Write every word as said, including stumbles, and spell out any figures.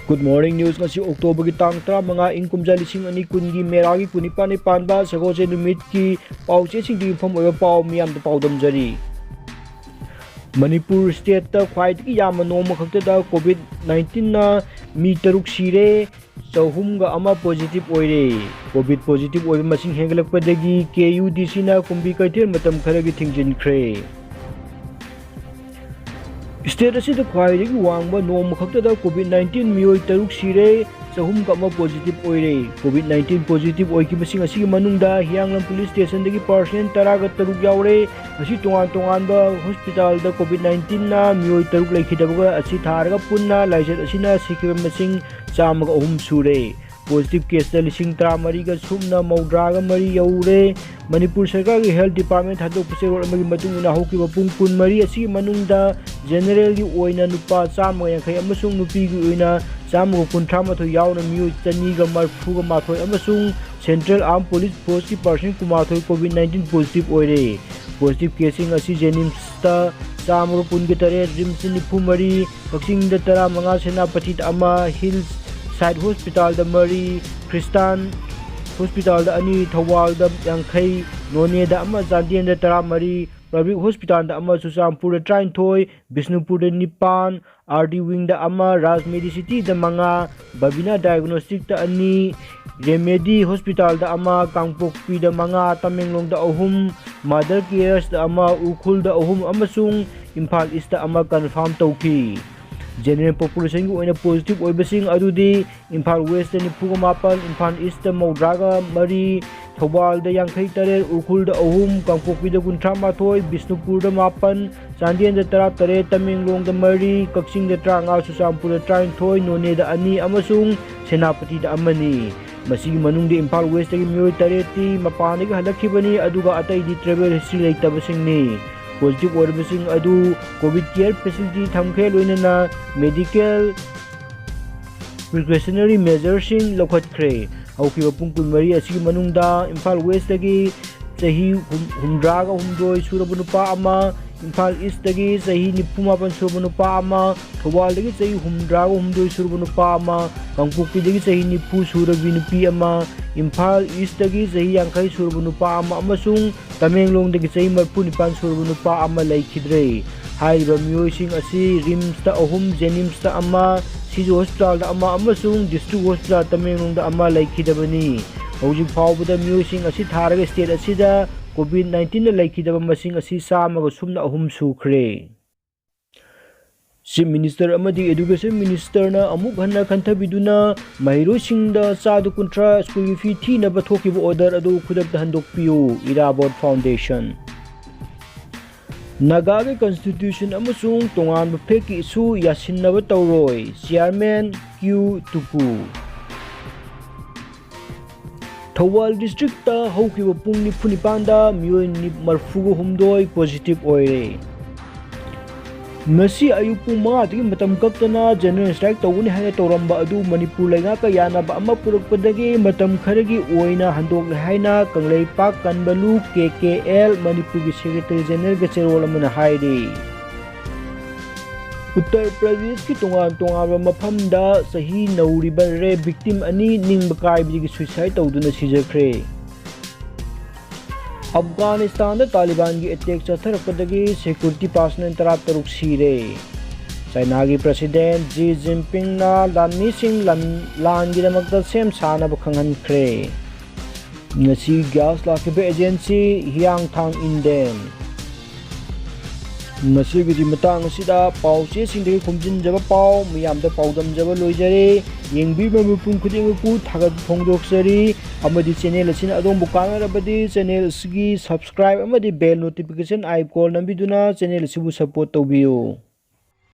Good morning news, ꯉꯁꯤ October ꯒꯤ ꯇꯥꯡ ꯇꯔꯥꯃꯉꯥ, ꯏꯪ ꯀꯨꯝꯖꯥ ꯂꯤꯁꯤꯡ ꯑꯅꯤ ꯀꯨꯟꯒꯤ ꯃꯦꯔꯥꯒꯤ ꯀꯨꯟꯅꯤꯄꯥꯟꯅꯤ ꯄꯥꯟꯕ ꯁꯒꯣꯜꯁꯦꯟ ꯅꯨꯃꯤꯠꯀꯤ ꯄꯥꯎꯆꯦꯁꯤꯡꯗꯒꯤ ꯌꯨꯝꯐꯝ ꯑꯣꯏꯕ ꯄꯥꯎ ꯃꯤꯌꯥꯝꯗ ꯄꯥꯎꯗꯝꯖꯔꯤ꯫ ꯃꯅꯤꯄꯨꯔ stateꯇ ꯈ꯭ꯋꯥꯏꯗꯒꯤ ꯌꯥꯝꯕ ꯅꯣꯡꯃ ꯈꯛꯇꯗ COVID nineteenꯅ ꯃꯤ ꯇꯔꯨꯛ ꯁꯤꯔꯦ, ꯆꯍꯨꯝꯒ ꯑꯃ positive ꯑꯣꯏꯔꯦ꯫ COVID positive ꯑꯣꯏꯕ ꯃꯁꯤꯡ ꯍꯦꯟꯒꯠꯂꯛꯄꯗꯒꯤ KUDCꯅ ꯀꯨꯝꯕꯤ ꯀꯩꯊꯦꯜ ꯃꯇꯝ ꯈꯔꯒꯤ ꯊꯤꯡꯖꯤꯟꯈ꯭ꯔꯦ꯫ State ꯑꯁꯤꯗ ꯈ꯭ꯋꯥꯏꯗꯒꯤ ꯋꯥꯡꯕ ꯅꯣꯡꯃ ꯈꯛꯇꯗ COVID nineteen ꯃꯤꯑꯣꯏ ꯇꯔꯨꯛ ꯁꯤꯔꯦ, ꯆꯍꯨꯝꯒ ꯑꯃ positive ꯑꯣꯏꯔꯦ꯫ COVID nineteen positive ꯑꯣꯏꯈꯤꯕꯁꯤꯡ ꯑꯁꯤꯒꯤ ꯃꯅꯨꯡꯗ ꯍꯤꯌꯥꯡꯂꯝ police stationꯗꯒꯤ personnel ꯇꯔꯥꯒ ꯇꯔꯨꯛ ꯌꯥꯎꯔꯦ꯫ ꯃꯁꯤ ꯇꯣꯉꯥꯟ ꯇꯣꯉꯥꯟꯕ hospitalꯗ COVID nineteenꯅ ꯃꯤꯑꯣꯏ ꯇꯔꯨꯛ ꯂꯩꯈꯤꯗꯕꯒ ꯑꯁꯤ ꯊꯥꯔꯒ ꯄꯨꯟꯅ ꯂꯥꯏꯆꯠ ꯑꯁꯤꯅ ꯁꯤꯈꯤꯕ ꯃꯁꯤꯡ ꯆꯥꯝꯃꯒ ꯑꯍꯨꯝ ꯁꯨꯔꯦ꯫ Positive caseꯇ ꯂꯤꯁꯤꯡ ꯇꯔꯥꯃꯔꯤꯒ ꯁꯨꯞꯅ ꯃꯧꯗ꯭ꯔꯥꯒ ꯃꯔꯤ ꯌꯧꯔꯦ꯫ ꯃꯅꯤꯄꯨꯔ ꯁꯔꯀꯥꯔꯒꯤ health department ꯊꯥꯗꯣꯛꯄ ꯆꯦꯔꯣꯜ ꯑꯃꯒꯤ ꯃꯇꯨꯡ ꯏꯟꯅ ꯍꯧꯈꯤꯕ ꯄꯨꯡ ꯀꯨꯟꯃꯔꯤ ꯑꯁꯤꯒꯤ ꯃꯅꯨꯡꯗ generalꯒꯤ ꯑꯣꯏꯅ ꯅꯨꯄꯥ ꯆꯥꯝꯃꯒ ꯌꯥꯡꯈꯩ ꯑꯃꯁꯨꯡ ꯅꯨꯄꯤꯒꯤ ꯑꯣꯏꯅ ꯆꯥꯝꯃꯒ ꯀꯨꯟꯊ꯭ꯔꯥ ꯃꯥꯊꯣꯏ ꯌꯥꯎꯅ ꯃꯤꯑꯣꯏ ꯆꯅꯤꯒ ꯃꯔꯤꯐꯨꯒ ꯃꯥꯊꯣꯏ ꯑꯃꯁꯨꯡ Central Armed Police Forceꯀꯤ personnel ꯀꯨꯟꯃꯥꯊꯣꯏ COVID nineteen positive ꯑꯣꯏꯔꯦ꯫ Positive caseꯁꯤꯡ ꯑꯁꯤ JNIMSꯇ ꯆꯥꯝꯃꯒ ꯀꯨꯟꯒ ꯇꯔꯦꯠ, RIMSꯇ ꯅꯤꯐꯨ ꯃꯔꯤ, ꯀꯛꯆꯤꯡꯗ ꯇꯔꯥꯃꯉꯥ, ꯁꯦꯅꯥꯄꯇꯤꯗ ꯑꯃ, Hillside Hospitalꯗ ꯃꯔꯤ, Christian Hospitalꯗ ꯑꯅꯤ, ꯊꯧꯕꯥꯜꯗ ꯌꯥꯡꯈꯩ, ꯅꯣꯅꯦꯗ ꯑꯃ, ꯆꯥꯟꯗꯦꯜꯗ ꯇꯔꯥꯃꯔꯤ, Public Hospitalꯗ ꯑꯃ, ꯆꯨꯔꯆꯥꯟꯄꯨꯔꯗ ꯇꯔꯥꯅꯤꯊꯣꯏ, ꯕꯤꯁꯅꯨꯄꯨꯔꯗ ꯅꯤꯄꯥꯟ, RD Wingꯗ ꯑꯃ, Raj Medicityꯗ ꯃꯉꯥ, Babina Diagnosticꯇ ꯑꯅꯤ, Remedy Hospitalꯗ ꯑꯃ, ꯀꯥꯡꯄꯣꯛꯄꯤꯗ ꯃꯉꯥ, ꯇꯃꯦꯡꯂꯣꯡꯗ ꯑꯍꯨꯝ, Mother Caresꯇ ꯑꯃ, ꯎꯈ꯭ꯔꯨꯜꯗ ꯑꯍꯨꯝ ꯑꯃꯁꯨꯡ ꯏꯝꯐꯥꯜ Eastꯇ ꯑꯃ confirm ꯇꯧꯈꯤ꯫ General populationꯒꯤ ꯑꯣꯏꯅ positive ꯑꯣꯏꯕꯁꯤꯡ ꯑꯗꯨꯗꯤ ꯏꯝꯐꯥꯜ Westꯇ ꯅꯤꯐꯨꯒ ꯃꯥꯄꯟ, ꯏꯝꯐꯥꯜ Eastꯇ ꯃꯧꯗ꯭ꯔꯥꯒ ꯃꯔꯤ, ꯊꯧꯕꯥꯜꯗ ꯌꯥꯡꯈꯩ ꯇꯔꯦꯠ, ꯎꯈ꯭ꯔꯨꯜꯗ ꯑꯍꯨꯝ, ꯀꯥꯡꯄꯣꯛꯄꯤꯗ ꯀꯨꯟꯊ꯭ꯔꯥ ꯃꯥꯊꯣꯏ, ꯕꯤꯁꯅꯨꯄꯨꯔꯗ ꯃꯥꯄꯟ, ꯆꯥꯟꯗꯦꯜꯗ ꯇꯔꯥ ꯇꯔꯦꯠ, ꯇꯃꯦꯡꯂꯣꯡꯗ ꯃꯔꯤ, ꯀꯛꯆꯤꯡꯗ ꯇꯔꯥꯃꯉꯥ, ꯆꯨꯔꯆꯥꯟꯄꯨꯔꯗ ꯇꯔꯥꯅꯤꯊꯣꯏ, ꯅꯣꯅꯦꯗ ꯑꯅꯤ ꯑꯃꯁꯨꯡ ꯁꯦꯅꯥꯄꯇꯤꯗ ꯑꯃꯅꯤ꯫ ꯃꯁꯤꯒꯤ ꯃꯅꯨꯡꯗ ꯏꯝꯐꯥꯜ Westꯇꯒꯤ ꯃꯤꯑꯣꯏ ꯇꯔꯦꯠꯇꯤ ꯃꯄꯥꯟꯗꯒꯤ ꯍꯜꯂꯛꯈꯤꯕꯅꯤ, ꯑꯗꯨꯒ ꯑꯇꯩꯗꯤ travel history ꯂꯩꯇꯕꯁꯤꯡꯅꯤ꯫ Positive ꯑꯣꯏꯔꯕꯁꯤꯡ ꯑꯗꯨ COVID care facility ꯊꯝꯈ꯭ꯔꯦ, ꯂꯣꯏꯅꯅ medical precautionary measureꯁꯤꯡ ꯂꯧꯈꯠꯈ꯭ꯔꯦ꯫ ꯍꯧꯈꯤꯕ ꯄꯨꯡ ꯀꯨꯟꯃꯔꯤ ꯑꯁꯤꯒꯤ ꯃꯅꯨꯡꯗ ꯏꯝꯐꯥꯜ Westꯇꯒꯤ ꯆꯍꯤ ꯍꯨꯝ-, ꯍꯨꯝꯗ꯭ꯔꯥꯒ ꯍꯨꯝꯗꯣꯏ ꯁꯨꯔꯕ ꯅꯨꯄꯥ ꯑꯃ, ꯏꯝꯐꯥꯜ ꯏꯁꯇꯒꯤ ꯆꯍꯤ ꯅꯤꯐꯨ ꯃꯥꯄꯟ ꯁꯨꯔꯕ ꯅꯨꯄꯥ ꯑꯃ, ꯊꯧꯕꯥꯜꯗꯒꯤ ꯆꯍꯤ ꯍꯨꯝꯗ꯭ꯔꯥꯒ ꯍꯨꯝꯗꯣꯏ ꯁꯨꯔꯕ ꯅꯨꯄꯥ ꯑꯃ, ꯀꯥꯡꯄꯣꯛꯄꯤꯗꯒꯤ ꯆꯍꯤ ꯅꯤꯐꯨ ꯁꯨꯔꯕꯤ ꯅꯨꯄꯤ ꯑꯃ, ꯏꯝꯐꯥꯜ ꯏꯁꯇꯒꯤ ꯆꯍꯤ ꯌꯥꯡꯈꯩ ꯁꯨꯔꯕ ꯅꯨꯄꯥ ꯑꯃ ꯑꯃꯁꯨꯡ ꯇꯃꯦꯡꯂꯣꯡꯗꯒꯤ ꯆꯍꯤ ꯃꯔꯤꯐꯨ ꯅꯤꯄꯥꯟ ꯁꯨꯔꯕ ꯅꯨꯄꯥ ꯑꯃ ꯂꯩꯈꯤꯗ꯭ꯔꯦ꯫ ꯍꯥꯏꯔꯤꯕ ꯃꯤꯑꯣꯏꯁꯤꯡ ꯑꯁꯤ ꯔꯤꯝꯁꯇ ꯑꯍꯨꯝ, ꯖꯦꯅꯤꯝꯁꯇ ꯑꯃ, ꯁꯤꯖ ꯍꯣꯁꯄꯤꯇꯥꯜꯗ ꯑꯃ ꯑꯃꯁꯨꯡ ꯗꯤꯁꯇ꯭ꯔꯤꯛ ꯍꯣꯁꯄꯤꯇꯥꯜ ꯇꯃꯦꯡꯂꯣꯡꯗ ꯑꯃ ꯂꯩꯈꯤꯗꯕꯅꯤ꯫ ꯍꯧꯖꯤꯛ ꯐꯥꯎꯕꯗ ꯃꯤꯑꯣꯏꯁꯤꯡ ꯑꯁꯤ ꯊꯥꯔꯒ ꯁ꯭ꯇꯦꯠ ꯑꯁꯤꯗ ꯀꯣꯚꯤꯗ ꯅꯥꯏꯟꯇꯤꯟꯅ ꯂꯩꯈꯤꯗꯕ ꯃꯁꯤꯡ ꯑꯁꯤ ꯆꯥꯝꯃꯒ ꯁꯨꯞꯅ ꯑꯍꯨꯝ ꯁꯨꯈ꯭ꯔꯦ꯫ ꯆꯤꯐ ꯃꯤꯅꯤꯁꯇꯔ ꯑꯃꯗꯤ ꯑꯦꯗꯨꯀꯦꯁꯟ ꯃꯤꯅꯤꯁꯇꯔꯅ ꯑꯃꯨꯛ ꯍꯟꯅ ꯈꯟꯊꯕꯤꯗꯨꯅ ꯃꯍꯩꯔꯣꯏꯁꯤꯡꯗ ꯆꯥꯗ ꯀꯨꯟꯊ꯭ꯔꯥ ꯁ꯭ꯀꯨꯜꯒꯤ ꯐꯤ ꯊꯤꯅꯕ ꯊꯣꯛꯈꯤꯕ ꯑꯣꯔꯗꯔ ꯑꯗꯨ ꯈꯨꯗꯛꯇ ꯍꯟꯗꯣꯛꯄꯤꯌꯨ, ꯏꯔꯥꯕꯣꯠ ꯐꯥꯎꯟꯗꯦꯁꯟ꯫ ꯅꯥꯒꯥꯒꯤ ꯀꯟꯁꯇꯤꯇ꯭ꯌꯨꯁꯟ ꯑꯃꯁꯨꯡ ꯇꯣꯉꯥꯟꯕ ꯐ꯭ꯂꯦꯒꯀꯤ ꯏꯁꯨ ꯌꯥꯁꯤꯟꯅꯕ ꯇꯧꯔꯣꯏ, ꯆꯤꯌꯥꯔꯃꯦꯟ ꯀ꯭ꯌꯨ ꯇꯨꯀꯨ꯫ ꯊꯧꯕꯥꯜ ꯗꯤꯁꯇ꯭ꯔꯤꯛꯇ ꯍꯧꯈꯤꯕ ꯄꯨꯡ ꯅꯤꯐꯨ ꯅꯤꯄꯥꯟꯗ ꯃꯤꯑꯣꯏ ꯅꯤ-, ꯃꯔꯤꯐꯨꯒ ꯍꯨꯝꯗꯣꯏ ꯄꯣꯖꯤꯇꯤꯚ ꯑꯣꯏꯔꯦ꯫ ꯉꯁꯤ ꯑꯌꯨꯛ ꯄꯨꯡ ꯃꯉꯥꯗꯒꯤ ꯃꯇꯝ ꯀꯛꯇꯅ ꯖꯦꯅꯔꯦꯜ ꯁ꯭ꯇ꯭ꯔꯥꯏꯛ ꯇꯧꯒꯅꯤ ꯍꯥꯏꯅ ꯇꯧꯔꯝꯕ ꯑꯗꯨ ꯃꯅꯤꯄꯨꯔ ꯂꯩꯉꯥꯛꯀ ꯌꯥꯅꯕ ꯑꯃ ꯄꯨꯔꯛꯄꯗꯒꯤ ꯃꯇꯝ ꯈꯔꯒꯤ ꯑꯣꯏꯅ ꯍꯟꯗꯣꯛꯂꯦ ꯍꯥꯏꯅ ꯀꯪꯂꯩꯄꯥꯛ ꯀꯟꯕꯂꯨ, ꯀꯦ ꯀꯦ ꯑꯦꯜ, ꯃꯅꯤꯄꯨꯔꯒꯤ ꯁꯦꯀ꯭ꯔꯦꯇꯔꯤ ꯖꯦꯅꯔꯦꯜꯒ ꯆꯦꯔꯣꯜ ꯑꯃꯅ ꯍꯥꯏꯔꯤ꯫ ꯎꯠꯇꯔ ꯄ꯭ꯔꯗꯦꯁꯀꯤ ꯇꯣꯉꯥꯟ ꯇꯣꯉꯥꯟꯕ ꯃꯐꯝꯗ ꯆꯍꯤ ꯅꯧꯔꯤꯕ ꯔꯦꯞ ꯚꯤꯛꯇꯤꯝ ꯑꯅꯤ ꯅꯤꯡꯕ ꯀꯥꯏꯕꯗꯒꯤ ꯁꯨꯏꯁꯥꯏꯗ ꯇꯧꯗꯨꯅ ꯁꯤꯖꯈ꯭ꯔꯦ꯫ ꯑꯐꯒꯥꯅꯤꯁꯇꯥꯟꯗ ꯇꯥꯂꯤꯕꯥꯟꯒꯤ ꯑꯦꯇꯦꯛ ꯆꯠꯊꯔꯛꯄꯗꯒꯤ ꯁꯦꯀ꯭ꯌꯨꯔꯤꯇꯤ ꯄꯥꯔꯁꯅꯦꯜ ꯇꯔꯥꯇꯔꯨꯛ ꯁꯤꯔꯦ꯫ ꯆꯥꯏꯅꯥꯒꯤ ꯄ꯭ꯔꯁꯤꯗꯦꯟ ꯖꯤ ꯖꯤꯟꯄꯤꯡꯅ ꯂꯥꯟꯃꯤꯁꯤꯡ ꯂꯥꯟ-, ꯂꯥꯟꯒꯤꯗꯃꯛꯇ ꯁꯦꯝ ꯁꯥꯅꯕ ꯈꯪꯍꯟꯈ꯭ꯔꯦ꯫ ꯉꯁꯤ ꯒ꯭ꯌꯥꯁ ꯂꯥꯛꯈꯤꯕ ꯑꯦꯖꯦꯟꯁꯤ ꯍꯤꯌꯥꯡꯊꯥꯡ ꯏꯟꯗꯦꯟ꯫ ꯉꯁꯤꯒꯤꯗꯤ ꯃꯇꯥꯡ ꯑꯁꯤꯗ ꯄꯥꯎ ꯆꯦꯁꯤꯡꯗꯒꯤ ꯈꯣꯝꯖꯤꯟꯖꯕ ꯄꯥꯎ ꯃꯤꯌꯥꯝꯗ ꯄꯥꯎꯗꯝꯖꯕ ꯂꯣꯏꯖꯔꯦ꯫ ꯌꯦꯡꯕꯤꯕ ꯃꯤꯄꯨꯝ ꯈꯨꯗꯤꯡꯃꯛꯄꯨ ꯊꯥꯒꯠꯄ ꯐꯣꯡꯗꯣꯛꯆꯔꯤ꯫ ꯑꯃꯗꯤ ꯆꯦꯅꯦꯜ ꯑꯁꯤꯅ ꯑꯗꯣꯝꯕꯨ ꯀꯥꯟꯅꯔꯕꯗꯤ ꯆꯦꯅꯦꯜ ꯑꯁꯤꯒꯤ subscribe ꯑꯃꯗꯤ bell notification icon ꯅꯝꯕꯤꯗꯨꯅ ꯆꯦꯅꯦꯜ ꯑꯁꯤꯕꯨ support ꯇꯧꯕꯤꯌꯨ꯫